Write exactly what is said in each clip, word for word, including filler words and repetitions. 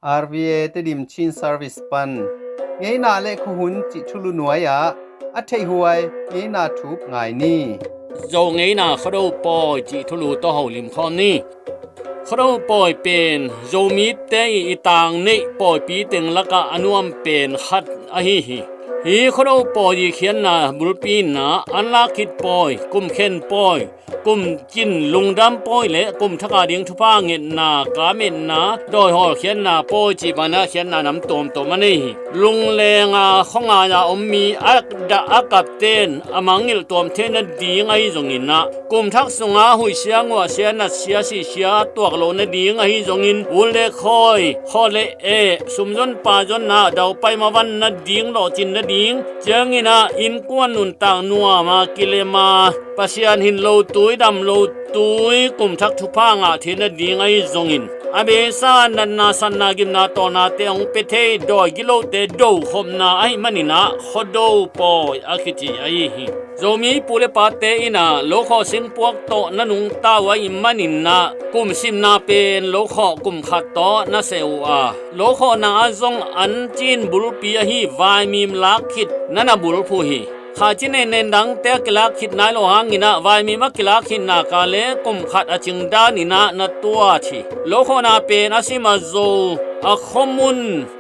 R V A Tedim Chin Service pan ngeina le khuahun cih thulu nuai-ah a theihhuai ngeina thup ngai ni. Zo ngeina Khuado pawi cih thulu tawh holim khawm ni. Khuado pawi pen Zomite i i tang neih pawipi teng lakah a nuam pen khat ahi hi. Hi Khuado pawi i khiatna bulpi in ah anlak khit pawi, kum khen pawi, kum cin lungdam pawi le kum thak a ding thupha ngetna, kam etna, dawi hawlkhiatna pawi cih bangin ah khiatna nam tuamtuam a nei hi. Lungleng a khuangai a om mi a dah a kapten a mangngilh tuam theih nading ahi zongin ah, kum thak sungah huihsia, nguahsia, natsia, sihsia tuak loh nading ahi zongin, ut le khawi, khawh le eh, sumzon pazonna, daupai mavan nading, lawhcin nading ciangin ah, innkuan nuntak nuam a kilem a, Pasian hin lo tui, dam lo tui, kum thak thupha ngah theih nading ahi zongin, a beisa natna, satna, gimna, tawlnate hong pia thei dawi gilote dokhopna ahih manin ah Khuado pawi a kici ahi hi. Zomi pu le pate in ah lokhawh singpuak tawh na nungta uh ahih manin ah, kum simna pen lokhawh kum khat tawh na seh uh a, lokhawhna ah zong an cin bulpi ahi vaimim lak khit na na bulphuh hi. Kha ci nenen dangte a kilak khit nai lo hangin ah, vaimim a kilak khit nak a le kum khat a cing danin ah na tuat hi. Lokhawhna pen a sim a zo, a khuamun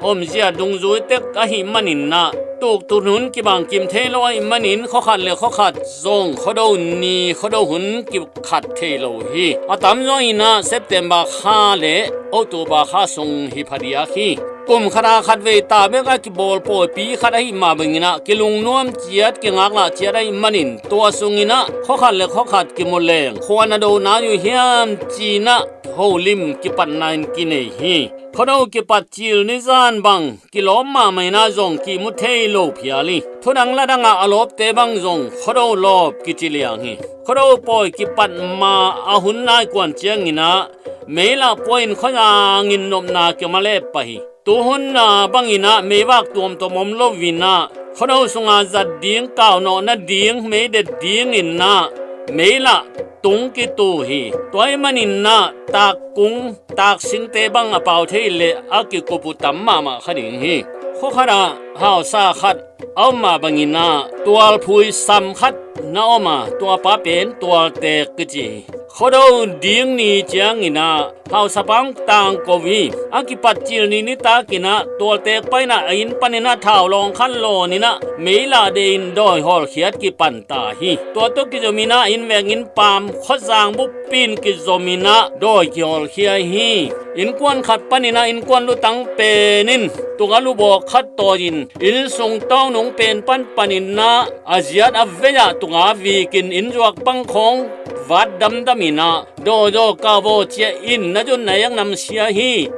omzia dungzui tek ahih manin ah, tuktu hun kibang kim thei lo ahih manin, khuakhat le khuakhat zong Khuado ni, Khuado hun kikhat thei lo hi. A tamzaw in ah September kha le October kha sung hi phadiak hi. Kum khat a khatvei ta bek a kibawl pawipi khat ahih mah bangin ah, kilungnuam ciat, kingaklah ciat ahih manin, tua sungin ah khuakhat le khuakhat kimu leng, khua na do nai uh hiam ci-in ah holim kipatna in kinei hi. Khuado kipat cil ni zan bang kilawm mahmah in ah zong kimu thei lo phial hi. Thudang ladang ah a lawpte bang zong Khuado lawp kici liang hi. Khuado pawi kipat ma a hun nai kuan ciangin ah, meilah puai in khuazangin nopna kiom a lep pah hi. Tuhun a bangin ah meivak tuamtuam om lo-in ah, Khuado sunga zat ding, kaunawh nading, mei det dingin ah meilah tung kitu hi. Tua ahih manin ah takkung, taksingte bang a pau thei leh a kikup uh tam mahmah kha ding hi. Khuakhat ah hausa khat a om mah bangin ah, tualphui sam khat na om a, tua pa pen tualtek kici hi. Khuado ding ni ciangin ah, hausapa hong tangko hi. A kipat cil ni nitakin ah, tualtek pa in ah a inn panin ah thaulawng khat lawnin ah, meilah dehin dawi hawlkhiat kipan ta hi. Tua tawh kizomin ah, inn veng inn paam khuazang buppi in kizomin ah dawi kihawlkhia hi. Innkuan khat panin ah innkuan lutang pen in tuk a lubawk khat tawi-in, inn sung tawnung pen panpanin ah a ziat a vei-ah tuk a vikin, inn zuak pang khawng vat damdamin ah, "Dawi dawi, kah vaw, ciah in, na zut na ek namsia hi.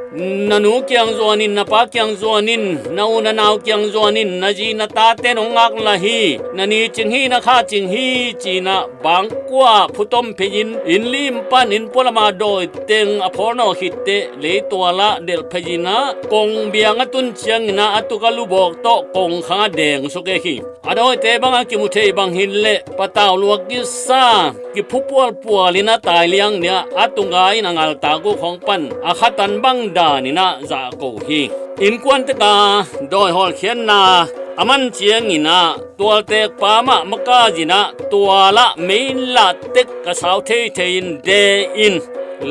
Na nu kiang zuan in, na pa kiang zuan in, na u na nau kiang zuan in, na zi na tate in hong ngaklah hi. Na ni cing hi, na kha cing hi," ci-in ah bangkua phutom phei-in, inn lim pan inn pualam a dawi teng a phawlnawh khit teh, leitual ah delh phei-in ah, kongbiang a tun ciangin ah a tuk a lubawk tawh kongkhang ah dengsuk ek hi. A dawite bang a kimu thei bang hi leh, patau luak kisa, kiphu pualpualin a tai liang ni-ah, a tung a in a ngaltak uh khawng pan a khatan bang danin ah zahko hi. Innkuan tek a dawi hawlkhiatna a man ciangin ah, tualtek pa mah makai-in ah, tual ah meilah tek a sau theithei-in de-in,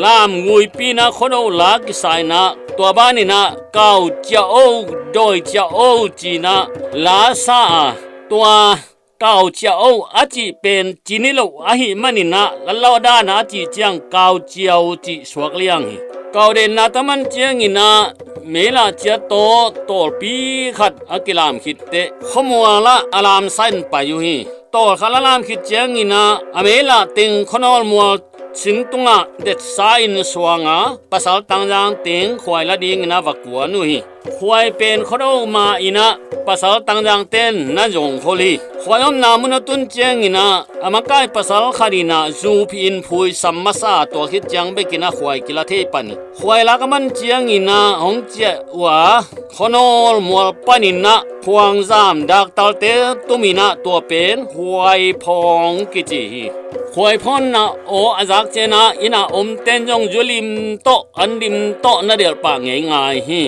lamguipi-in ah Khuado la kisa-in ah, tua banin ah, "Kau ciah o, dawi ciah o," ci-in ah la sa a, tua "Kau ciah o" a cih pen ci niloh ahih manin ah, lalaw dan a a cih ciang "Kau ciah o" cih suak liang hi. Kau denna tawh a man ciangin ah, meilah ciat tawh tawlpi khat a kilam khit teh, khuamual ah a lamsa in pai uh hi. Tawlkhat a lam khit ciangin ah, a meilah teng khuanawl mual sing tungah detsa in suang a, pasal tangzang teng khuai la dingin a va kuan uh hi. Khuai pen Khuado mah in ah, pasal tangzangte in na zongkhol hi. Khuai omna mun a tun ciangin ah, a makai pasal khat in ah zu phih-in phuisam masa a, tua khit ciang bekin ah khuai kila thei pan hi. Khuai lak a man ciangin ah hong ciah uh a, khuanawl mual panin ah khuangzam daktalte tumin ah, tua pen khuai phawng kici hi. Khuai phawnna aw a zak ciangin ah, inn a omte in zong zu lim tawh, an lim tawh na delh pah ngeingai hi.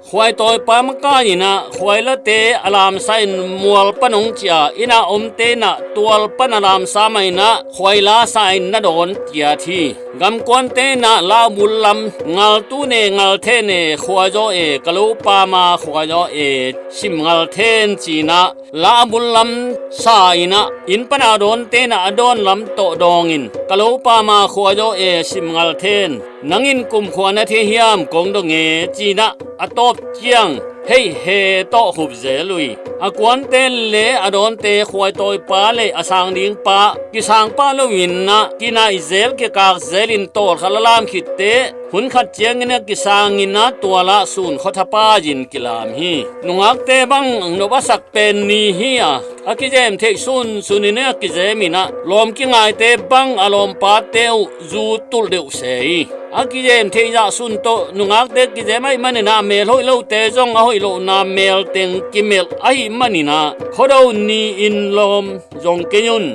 Khuaitawipa makai in ah khuailate a lamsa in mual pan hong ciah a, inn ah omte in ah tual pan a lamsa mah in ah khuaila sa in na dawn kiat hi. Gamkuante in ah la a bul lam ngal tu ne, ngal the ne, khuazaw e, ka lopa ma khuazaw e, sim ngal then ci-in ah la a bul lam sa in ah inn pan a dawnte in ah a dawn lam tawh dawng in, ka lopa ma khuazaw e, sim ngal then, nang in kumkhua na thei hiam kong dong e, ci-in ah a tawp ciang hei he tawh khup zel uh hi. A kuante le a dawnte khuaitawipa le a sang ding pa kisang pah lo in ah kinaih zel, kikak zel in tawlkhat a lam khit teh hun khat ciangin a kisang in ah tual ah sun khuathapa in kilam hi. Nungakte bang nop a sak pen ni hi a, a kizem theih sunsun in a kizem in ah lawm kingaite bang a lawmpate uh zu tulh deuh se hi. A kizem theih zah sun tawh nungakte kizem ahih manin ah a mel hoih lote zong a hoih lohna mel teng kimelh ahih manin ah Khuado ni-in lawm zong kei un,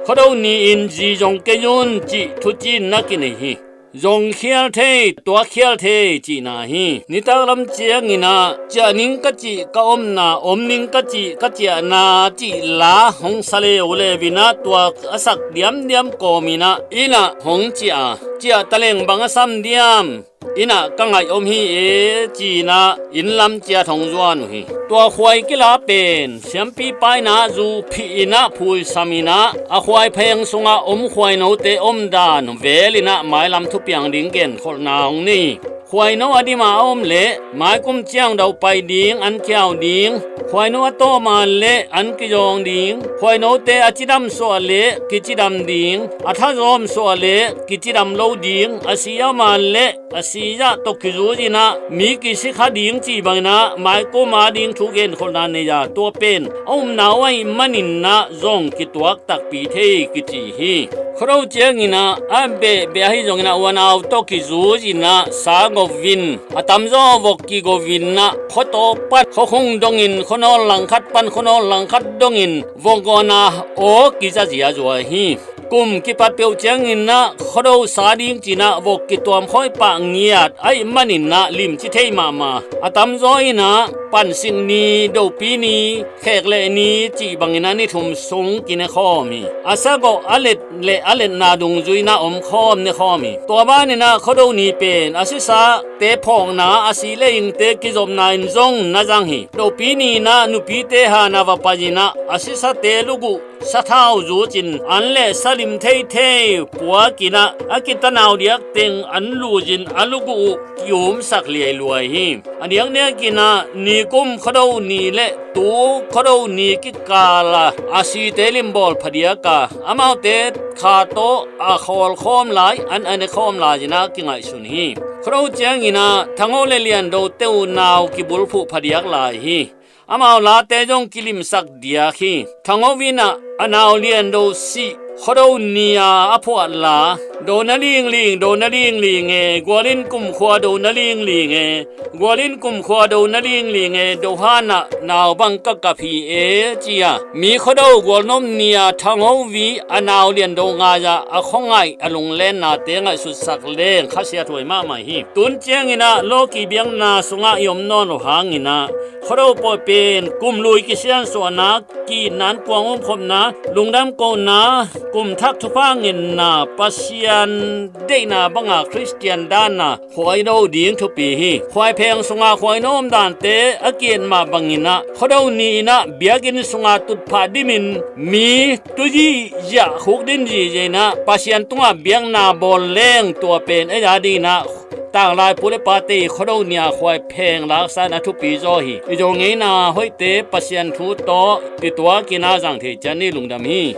Khuado ni-in zi zong kei un cih thuciin na kinei hi. Zong khial thei, tuak khial thei cihna hi. Nitak lam ciangin ah ciah ning ka cih ka omna, om ning ka cih ka ciahna cih la hong sa leuleu in ah tua a sak diamdiam kawm in ah inn ah hong ciah a, ciah taleng bang a sam diam, inn ah ka ngaih om hi e, ci-in ah inn lam ciat hong zuan uh hi. Tua khuai kila pen siampipa in ah zu phih in ah phuisam in ah a khuai pheng sungah om khuainote omdan vel in ah mailam thupiang ding genkholhna hong nei hi. Khuaino a dim a om leh maikum ciang daupai ding, an kiau ding, khuaino a tawm a leh an kizawng ding, khuainote a cidam suah leh kicidam ding, a thazawm suah leh kicidam lo ding, a si a om a leh a si zah tawh kizui in ah mi kisikha ding cih bangin ah maikum a ding thu genkholhna nei a, tua pen a upna uh ahih manin ah zong kituak takpi thei kici hi. Khuado ciangin ah a behbeh ahi zongin ah u a nau tawh kizui in ah sa go in, a tamzaw vok kigo in ah khuataw pan khuakhung dongin khuanawl langkhat pan khuanawl langkhat dongin vok gawn a aw kiza ziazua hi. Kum kipat peuh ciangin ah Khuado sa ding ci-in ah vok kituam khawi pah ngiat ahih manin ah limci thei mahmah. A tamzaw in ah Pansik ni, Dopi ni, Khekleh ni cih bangin ah ni thum sung kine khawm hi. A sagawh a let le a letna dungzui in ah om khawm, ne khawm hi. Tua banin ah Khuado ni pen a sisate phawkna, a si le ingte kizopna in zong na zang hi. Dopi ni in ah nupite han a va pai in ah a sisate luguh sathau zucin an le salim theithei puakin ah a kitanau diak teng an lutin a luguh uh kiumsak liailuai hi. A diakdiakin ah nikum Khuado ni le tu Khuado ni kikal a a site limbawl phadiak a, amaute kha tawh a khawlkhawm lai, an a nekhawm lai-in ah kingaihsun hi. Khuado ciangin ah Thangho le Liando te uh nau kibulphuh phadiak lai hi. Amau late zong kilimsak diak hi. Thangho in ah a nau Liando sih Khuado ni-a a phuah la, do na lingling, do na lingling e, gual in kumkhua do na lingling e, gual in kumkhua do na lingling e, do han ah nau bang ka kap hi e, ci-a mi Khuado gualnop ni-a Thangho a nau Liando ngai-a a khuangaih a lunglennate ngaihsutsak leng khasiathuai mahmah hi. Tun ciangin ah lawki biakna sungah i om nawn lo hangin ah Khuado pawi pen kum lui kisiansuahna, ki-itna, kuang umkhopna, lungdam kohna, kum thak thupha ngetna, Pasian deihna banga Khristian danna khuaino ding thupi hi. Khuai pheng sunga khuaino omdante a ki-et mah bangin ah Khuado ni-in ah biakinn sunga tutphah dimin mi tuzihziah khukdin zihziah in ah Pasian tungah biakna bawl leng tua pen ei a dingin ah tanglai pu le pate i Khuado ni-a khuai pheng laksa in a thupi zaw hi. I zaw ngeina hoihte Pasian thu tawh i tuakin a zang thei ciat ni. Lungdam hi.